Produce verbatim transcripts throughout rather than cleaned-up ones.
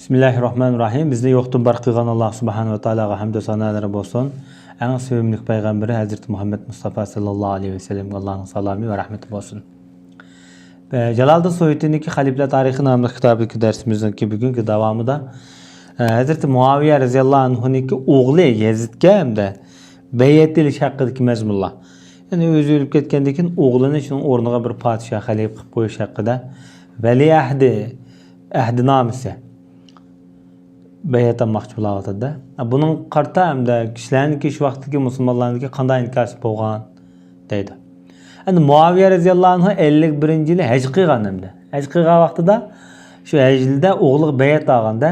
بىسمىللاھىررەھمانىررەھىم. بىزنى يوقتىن بار قىلغان ئاللاھ سۇبھانەھۇ ۋە تائالاغا ھەمدۇ سانالىرى بولسۇن. ئەڭ سۆيۈملۈك پەيغەمبىرى ھەزرىتى مۇھەممەد مۇستافا ساللاللاھۇ ئەلەيھى ۋەسەللەمگە ئاللاھنىڭ سالامى ۋە رەھمىتى بولسۇن. ئە، جالالىدىن سۇيۇتىنىڭكى خەلىپىلەر تارىخى ناملىق كىتابىدىكى دەرسىمىزنىڭكى بۈگۈنكى داۋامىدا، ئە، ھەزرىتى مۇئاۋىيە رەزىياللاھۇ ئەنھۇنىڭكى ئوغلى يەزىدكە ھەمدە بەيئەت ئېلىش ھەققىدىكى مەزمۇنلار. يەنى ئۆزى ئۆلۈپ كەتكەندىن كېيىن ئوغلىنى شۇنىڭ ئورنىغا بىر پادىشاھ خەلىپە قىلىپ قويۇش ھەققىدە ۋەلىئەھدى، ئەھدىنامىسى. بەيئەت ئالماقچى بولاۋاتىدۇ. بۇنىڭغا قارىتا ھەمدە كىشىلەرنىڭكى شۇ ۋاقىتتىكى مۇسۇلمانلارنىڭكى قانداق ئىنكاسى بولغان دەيدۇ. ئەمدى مۇئاۋىيە رەزىياللاھۇ ئەنھۇ ئەللىك بىرىنچى يىلى ھەج قىلغان ئەمدى. ھەج قىلغان ۋاقتىدا شۇ ھەج يىلىدا ئوغلىغا بەيئەت ئالغاندا،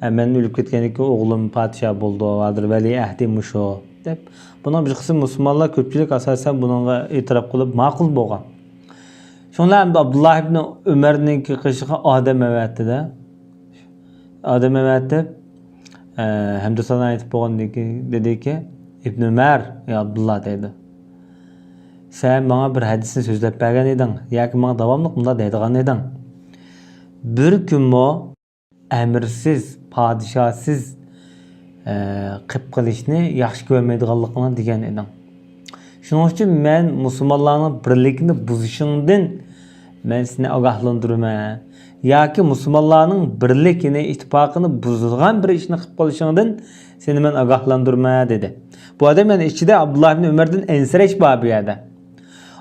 «ئە، مەن ئۆلۈپ كەتكەندىن كېيىن ئوغلۇم پادىشاھ بولىدۇ، ھازىر ۋەلىئەھدى مۇشۇ» دەپ، بۇنىڭ بىر قىسىم مۇسۇلمانلار كۆپچىلىك ئاساسەن بۇنىڭغا ئېتىراپ قىلىپ ماقۇل بولغان. شۇڭلار ئەمدى ئابدۇللاھ ئىبنى ئۆمەرنىڭكى قېشىغا ئادەم ئەۋەتتى-دە. ئادەم ئەۋەتىپ، ئە، ھەمدۇ سانا ئېيتىپ بولغاندىن كېيىن دېدىكى، «ئىبنى ئۆمەر، يا ئابدۇللا» دەيدۇ. «سەن ماڭا بىر ھەدىسنى سۆزلەپ بەرگەن ئىدىڭ، ياكى ماڭا داۋاملىق مۇنداق دەيدىغان ئىدىڭ. بىر كۈنمۇ ئەمىرسىز، پادىشاھسىز، ئە، قېلىپ قېلىشنى ياخشى كۆرمەيدىغانلىقىڭنى دېگەن ئىدىڭ. شۇنىڭ ئۈچۈن مەن مۇسۇلمانلارنىڭ بىرلىكىنى بۇزۇشۇڭدىن مەن سېنى ئاگاھلاندۇرىمەن. ياكى مۇسۇلمانلارنىڭ بىرلىكىنى، ئىتتىپاقىنى بۇزىدىغان بىر ئىشنى قىلىپ قېلىشىڭدىن سېنى مەن ئاگاھلاندۇرىمەن» دېدى. بۇ ئادەم يەنى ئىچىدە ئابدۇللاھ ئىبنى ئۆمەردىن ئەنسىرەش بار بۇ يەردە.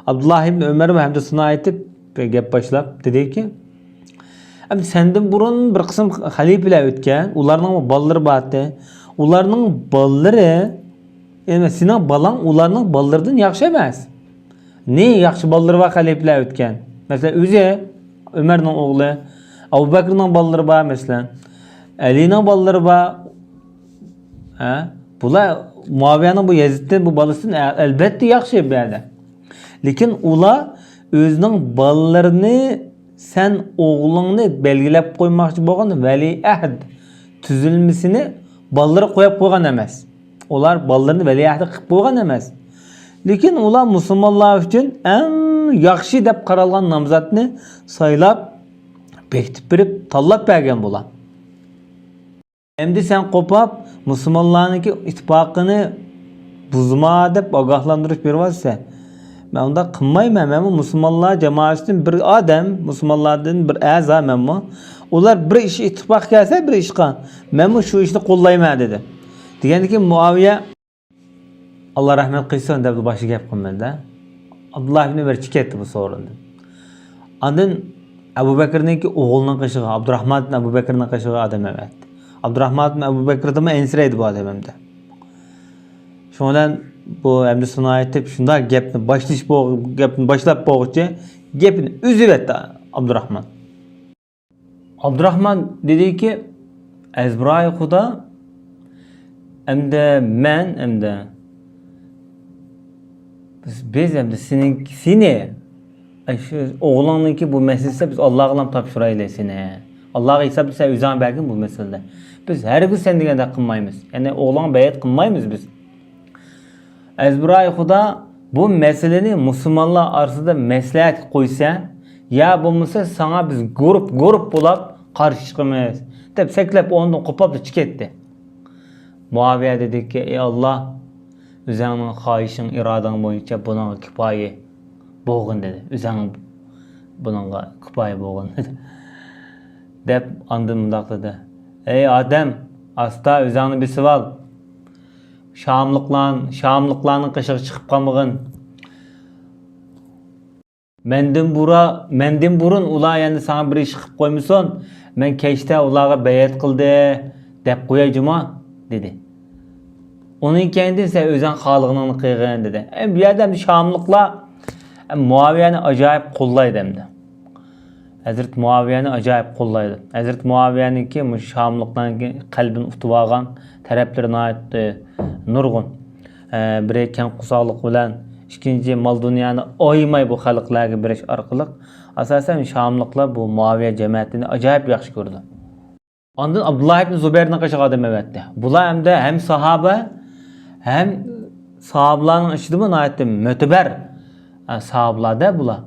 ئابدۇللاھ ئىبنى ئۆمەر ۋە ھەمدۇ سانا ئېيتىپ گەپ باشلاپ دېدىكى، ئەمدى سەندىن بۇرۇن بىر قىسىم خەلىپىلەر ئۆتكەن، ئۇلارنىڭ بالىلىرى بارتى. ئۇلارنىڭ بالىلىرى، يەنى سېنىڭ بالاڭ ئۇلارنىڭ بالىلىرىدىن ياخشى ئەمەس. نى ياخشى بالىلىرى بار خەلىپىلەر ئۆتكەن. مەسىلەن، ئۆزى ئۆمەرنىڭ ئوغلى، ئەبۇ بەكرىنىڭ بالىلىرى بار، مەسىلەن، ئەلىنىڭ بالىلىرى بار. ھە؟ بۇلار مۇئاۋىيەنىڭ بۇ يەزىدتىن، بۇ بالىسىدىن ئە-، ئەلبەتتە ياخشى بۇ يەردە. لېكىن ئۇلار ئۆزىنىڭ بالىلىرىنى سەن ئوغلۇڭنى بەلگىلەپ قويماقچى بولغان ۋەلىئەھد تۈزۈلمىسىنى بالىلىرى قويۇپ قويغان ئەمەس. ئۇلار بالىلىرىنى ۋەلىئەھد قىلىپ قويغان ئەمەس. لېكىن ئۇلار مۇسۇلمانلار ئۈچۈن ئەڭ ياخشى دەپ قارالغان نامزاتنى سايلاپ، بېكىتىپ بېرىپ، تاللاپ بەرگەن بۇلار. ئەمدى سەن قوپاپ، مۇسۇلمانلارنىڭكى ئىتتىپاقىنى بۇزما دەپ ئاگاھلاندۇرۇش بېرىۋاتىسەن. مەن ئۇنداق قىلمايمەن. مەنمۇ مۇسۇلمانلار جامائىتىدىن بىر ئادەم، مۇسۇلمانلاردىن بىر ئەزا مەنمۇ. ئۇلار بىر ئىش ئىتتىپاق كەلسە بىر ئىشقا، مەنمۇ شۇ ئىشنى قوللايمەن دېدى. دېگەندىن كېيىن مۇئاۋىيە، «ئاللا رەھمەت قىلسۇن» دەپ باشقا گەپ قىلمىدى-دە. ئابدۇللا ئىبنى ئۆمەر چىقىپ كەتتى بۇ سورۇندىن. ئاندىن ئەبۇ بەكرىنىڭكى ئوغلىنىڭ قېشىغا، ئابدۇراخمان ئىبنى ئەبۇ بەكرىنىڭ قېشىغا ئادەم ئەۋەتتى. ئابدۇراخمان ئىبنى ئەبۇ بەكرىدىنمۇ ئەنسىرەيدۇ بۇ ئادەم ئەمدى. شۇنىڭ بىلەن بۇ ئەمدى سۇنايىتىپ شۇنداق گەپنى باشلىشىپ بول-، گەپنى باشلاپ بولغۇچە گېپىنى ئۈزۈۋەتتى ئابدۇراخمان. ئابدۇراخمان دېدىكى، «ئەزبىرايى خۇدا، ئەمدى مەن، ئەمدى بىز، بىز ئەمدى سېنىڭ، سېنى، ئەي، شۇ ئوغلۇڭنىڭكى بۇ مەسىلىسى بىز ئاللاغىلا تاپشۇرايلى سېنى. ئاللاغا ھېسابنى سەن ئۆزۈڭ بەرگىن بۇ مەسىلىدە. بىز ھەرگىز سەن دېگەندەك قىلمايمىز. يەنى ئوغلۇڭغا بەيئەت قىلمايمىز بىز.» ئەزبىرايى خۇدا بۇ مەسىلىنى مۇسۇلمانلار ئارىسىدا مەسلىھەتكە قويسا، يا بولمىسا ساڭا بىز گۇرۇپ-گۇرۇپ بولاپ قارشى چىقىمىز، دەپ سەكلەپ ئورنىدىن قوپاپلا چىقىپ كەتتى. مۇئاۋىيە دېدىكى، ئەي ئاللا، ئۆزەڭنىڭ خاھىشىڭ، ئىرادەڭ بويىچە بۇنىڭغا كۇپايە بولغىن دېدى. ئۆزەڭ بۇنىڭغا كۇپايە بولغىن دېدى. دەپ ئاندىن مۇنداق دېدى، ئەي ئادەم، ئاستا ئۆزەڭنى بېسىۋال. شاملىقلار، شاملىقلارنىڭ قېشىغا چىقىپ قالمىغىن. مەندىن بۇرا-، مەندىن بۇرۇن ئۇلار يەنە ساڭا بىر ئىش قىلىپ قويمىسۇن، مەن كەچتە ئۇلارغا بەيئەت قىلدى دەپ قوياي جۇما، دېدى. ئۇنىڭ كەينىدىن سەن ئۆزۈڭ خالىغىنىڭنى قىلغىن، دېدى. ئەمدى بۇ يەردە ئەمدى شاملىقلار، ئەمدى مۇئاۋىيەنى ئاجايىپ قوللايدۇ ئەمدى. ھەزرىتى مۇئاۋىيەنى ئاجايىپ قوللايدۇ. ھەزرىتى مۇئاۋىيەنىڭكى مۇشۇ شاملىقلارنىڭكى قەلبىنى ئۇتۇۋالغان تەرەپلىرى ناھايىتى نۇرغۇن. ئە، بىرى كەڭ قورساقلىق بىلەن، ئىككىنچى مال-دۇنيانى ئايىماي بۇ خەلقلەرگە بېرىش ئارقىلىق، ئاساسەن، شاملىقلار بۇ مۇئاۋىيە جەمەتىنى ئاجايىپ ياخشى كۆرىدۇ. ئاندىن ئابدۇللا ئىبن زۇبەيرنىڭ قېشىغا ئادەم ئەۋەتتى. بۇلار ھەمدە ھەم ساھابە، ھەم ساھابىلارنىڭ ئىچىدىمۇ ناھايىتى مۆتىبەر، ئە، ساھابىلار-دە بۇلار.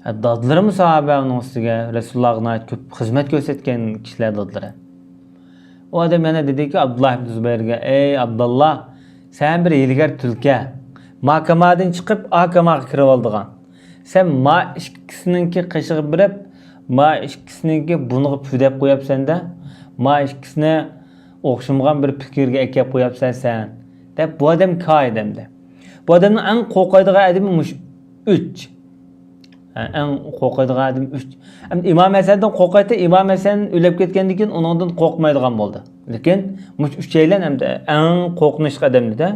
دادىلىرىمۇ ساھابە ئۇنىڭ ئۈستىگە رەسۇلۇللاغا ناھايىتى كۆپ خىزمەت كۆرسەتكەن كىشىلەر دادىلىرى. ئۇ ئادەم يەنە دېدىكى، ئابدۇللا ئىبن زۇبەيرگە، ئەي ئابدۇللا، سەن بىر ھىيلىگەر تۈلكە. ما كامادىن چىقىپ، ئا كاماغا كىرىۋالىدىغان. سەن ما ئىككىسىنىڭكى قېشىغا بېرىپ، ما ئىككىسىنىڭكى بۇنىغا پۈدەپ قوياپسەن-دە، ما ئىككىسىنى ئوخشىمىغان بىر پىكىرگە ئەكەپ قوياپسەن سەن، دەپ بۇ ئادەم كايىدەمدى. بۇ ئادەمنىڭ ئەڭ قورقايدىغان ئادىمى مۇشۇ ئۈچ. ھە، ئەڭ قورقايدىغان ئادەم ئۈچ. ئەمدى ئىمام ھەسەندىن قورقايتتى، ئىمام ھەسەن ئۆلۈپ كەتكەندىن كېيىن ئۇنىڭدىن قورقمايدىغان بولدى. لېكىن مۇشۇ ئۈچەيلەن ئەمدى ئەڭ قورقۇنچلۇق ئادەمدە.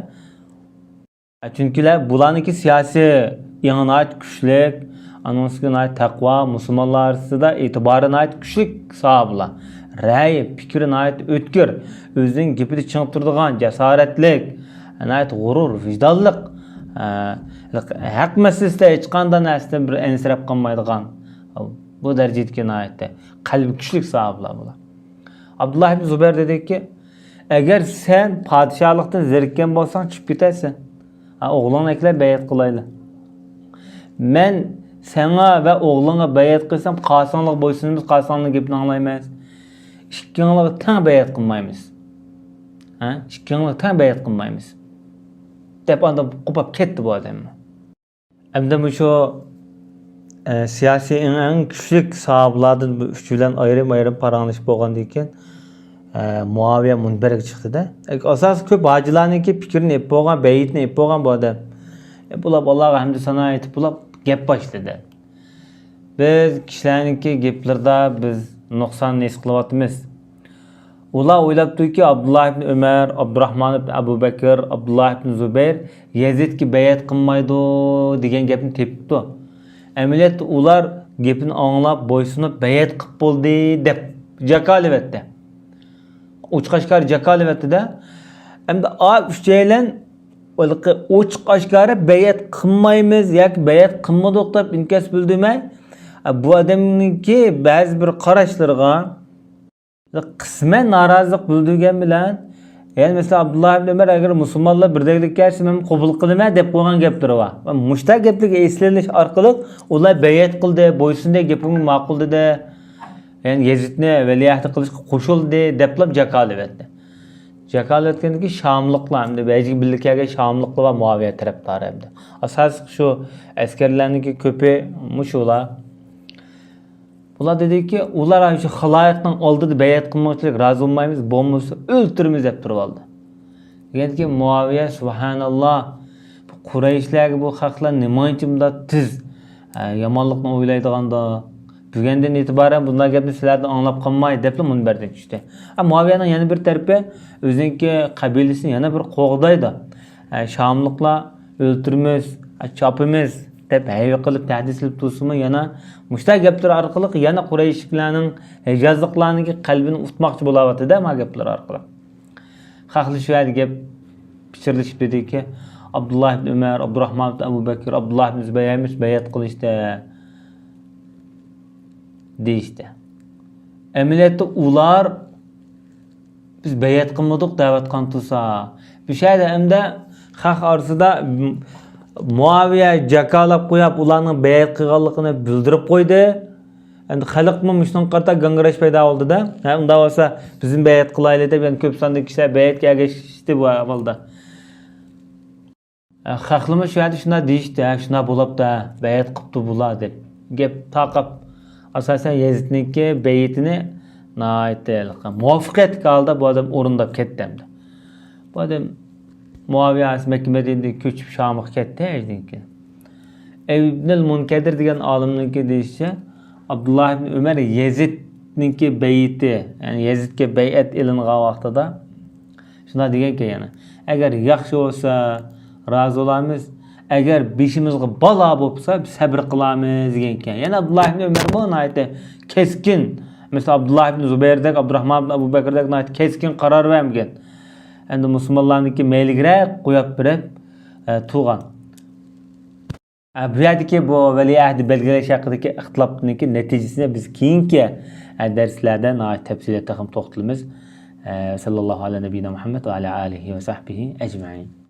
چۈنكى بۇلارنىڭكى سىياسىي ئېڭى ناھايىتى كۈچلۈك، ئانىڭ ئۈستىگە ناھايىتى تەقۋا، مۇسۇلمانلار ئارىسىدا ئېتىبارى ناھايىتى كۈچلۈك ساھابىلار. رەي، پىكرى ناھايىتى ئۆتكۈر، ئۆزىنىڭ گېپىدە چىڭ تۇرىدىغان، جاسارەتلىك، ناھايىتى غۇرۇر، ۋىجدانلىق، ئە، ھەق مەسىلىسىدە ھېچقانداق نەرسىدىن بىر ئەنسىرەپ قالمايدىغان، بۇ دەرىجىدىكى ناھايىتى قەلبى كۈچلۈك ساھابىلار بۇلار. ئابدۇللا ئىبن زۇبەير دېدىكى، ئەگەر سەن پادىشاھلىقتىن زېرىككەن بولساڭ، چۈشۈپ كېتەرسەن. ھە، ئوغلۇڭنى ئەكىلە، بەيئەت قىلايلى. مەن ساڭا ۋە ئوغلۇڭغا بەيئەت قىلسام، قاسىڭلارغا بويسۇنىمىز، قاسىڭلارنىڭ گېپىنى ئاڭلايمىز. ئىككىڭلارغا تەڭ بەيئەت قىلمايمىز. ھە؟ ئىككىڭلارغا تەڭ بەيئەت قىلمايمىز. دەپ ئاندىن قوپاپ كەتتى بۇ ئادەم. ئەمدى مۇشۇ، ئە، سىياسىي ئەڭ، ئەڭ كۈچلۈك ساھابىلاردىن بۇ ئۈچى بىلەن ئايرىم-ئايرىم پاراڭلىشىپ بولغاندىن كېيىن، ئە، مۇئاۋىيە مۇنبەرگە چىقتى-دە. ئاساسىي كۆپ ھاجىلارنىڭكى پىكرىنى ئېلىپ بولغان، بەيتنى ئېلىپ بولغان بۇ ئادەم. ئېلىپ بولۇپ، ئاللاغا ھەمدۇ سانا ئېيتىپ بولۇپ، گەپ باشلىدى. بىز كىشىلەرنىڭكى گېپلىرىدە بىز نۇقسان ھېس قىلىۋاتىمىز. ئۇلار ئويلاپتۇكى، ئابدۇللا ئىبن ئۆمەر، ئابدۇراھمان ئىبن ئەبۇ بەكىر، ئابدۇللا ئىبن زۇبەير يەزىدكە بەيئەت قىلمايدۇ دېگەن گەپنى تېپىپتۇ. ئەمەلىيەتتە ئۇلار گېپىنى ئاڭلاپ، بويسۇنۇپ، بەيئەت قىلىپ بولدى دەپ جاكارلىۋەتتى. ئوچۇق ئاشكارا جاكارلىۋەتتى-دە. ئەمدى ئا ئۈچەيلەن ھېلىقى ئوچۇق ئاشكارا بەيئەت قىلمايمىز ياكى بەيئەت قىلمىدۇق دەپ ئىنكاس بىلدۈرمەي، بۇ ئادەمنىڭكى بەزى بىر قاراشلىرىغا قىسمەن نارازىلىق بىلدۈرگەن بىلەن، يەنى مەسىلەن، ئابدۇللا ئىبن ئۆمەر ئەگەر مۇسۇلمانلار بىردەكلىككە كەلسە، مەن قوبۇل قىلىمەن دەپ قويغان گەپلىرى بار. مۇشۇنداق گەپلەرگە ئېسىلىش ئارقىلىق ئۇلار بەيئەت قىلدى، بويسۇندى، گېپىڭنى ماقۇللىدى. يەنى يېزىدنى ۋەلىئەھدى قىلىشقا قوشۇلدى دەپلا جاكارلىۋەتتى. جاكارلىۋەتكەندىن كېيىن شاملىقلار، ئەمدى ھەجگە بىللە كەلگەن شاملىقلار بار، مۇئاۋىيە تەرەپدارى ئەمدى. ئاساسلىق شۇ ئەسكەرلەرنىڭكى كۆپى مۇشۇلار. بۇلار دېدىكى، ئۇلار شۇ خالايىقنىڭ ئالدىدا بەيئەت قىلمىغۇچىلىك رازى بولمايمىز، بولمىسا ئۆلتۈرىمىز دەپ تۇرۇۋالدى. دېگەندىكىن مۇئاۋىيە، سۇبھاناللا، بۇ قۇرەيشلەرگە بۇ خەقلەر نېمانچە مۇنداق تېز، ئە، يامانلىقنى ئويلايدىغاندا، بۈگۈندىن ئېتىبارەن بۇنداق گەپنى سىلەردىن ئاڭلاپ قالماي، دەپلا مۇنبەردىن چۈشتى. ئە، مۇئاۋىيەنىڭ يەنە بىر تەرىپى ئۆزىنىڭكى قەبىلىسىنى يەنە بىر قوغدايدۇ. ئە، شاملىقلار ئۆلتۈرىمىز، ئە، چاپىمىز دەپ ھەيۋە قىلىپ، تەھدىت سېلىپ تۇرسىمۇ، يەنە مۇشۇنداق گەپلىرى ئارقىلىق يەنە قۇرەيشلىكلەرنىڭ، ھىجازلىقلارنىڭكى قەلبىنى ئۇتماقچى بولاۋاتىدۇ ما گەپلىرى ئارقىلىق. خەقلەر شۇ يەردە گەپ پىچىرلىشىپ دېدىكى، ئابدۇللا ئىبن ئۆمەر، ئابدۇراھمان ئىبن ئەبۇ بەكىر، ئابدۇللا ئىبن زۇبەير ھەممىسى بەيئەت قىلىشتى دېيىشتى. ئەمەلىيەتتە ئۇلار بىز بەيئەت قىلمىدۇق دەۋاتقان تۇرسا، بۇ شەھەردە ئەمدى خەق ئارىسىدا مۇئاۋىيە جاكارلاپ قويۇپ، ئۇلارنىڭ بەيئەت قىلغانلىقىنى بىلدۈرۈپ قويدى. ئەمدى خەلقمۇ مۇشۇنىڭغا قارىتا گاڭگىراش پەيدا بولدى-دە. ھە، ئۇنداق بولسا بىزمۇ بەيئەت قىلايلى دەپ، يەنە كۆپ ساندىكى كىشىلەر بەيئەتكە ئەگەشتى بۇ ئەھۋالدا. ئە، خەقلىمۇ شۇ يەردە شۇنداق دېيىشتى، ھە، شۇنداق بولاپتۇ، ھە، بەيئەت قىپتۇ بۇلار دەپ گەپ تارقاپ، ئاساسەن يەزىدنىڭكى بەيئىتىنى ناھايىتى مۇۋەپپەقىيەتلىك ھالدا بۇ ئادەم ئورۇنداپ كەتتى ئەمدى. بۇ ئادەم مۇئاۋىيە مەككە مەدىنىدىن كۆچۈپ شامغا كەتتى، ھەجدىن كېيىن. ئىبنىل مۇنكەدىر دېگەن ئالىمنىڭكى دېيىشىچە، ئابدۇللا ئىبن ئۆمەر يەزىدنىڭكى بەيئىتى، يەنى يەزىدكە بەيئەت ئېلىنغان ۋاقتىدا شۇنداق دېگەنكەن يەنە، ئەگەر ياخشى بولسا رازى بولارمىز، ئەگەر بېشىمىزغا بالا بولسا بىز سەبرى قىلارمىز دېگەنكەن. يەنە ئابدۇللا ئىبن ئۆمەرمۇ ناھايىتى كەسكىن، مەسىلەن، ئابدۇللا ئىبن زۇبەيردەك، ئابدۇراھمان ئىبن ئەبۇ بەكىردەك ناھايىتى كەسكىن قارار بەرمىگەن. ئەمدى مۇسۇلمانلارنىڭكى مەيلىگىرەك قويۇپ بېرىپ، ئە، تۇرغان. ئە، بۇ يەردىكى بۇ ۋەلىئەھدى بەلگىلەش ھەققىدىكى ئىختىلاپنىڭكى نەتىجىسىنى بىز كېيىنكى، ئە، دەرسلەردە ناھايىتى تەپسىلىي تېخىمۇ توختىلىمىز. ئە، سەللەللاھۇ ئەلا نەبىييىنا مۇھەممەد ۋە ئەلا ئالىھى ۋە سەھبىھى ئەجمەئىن.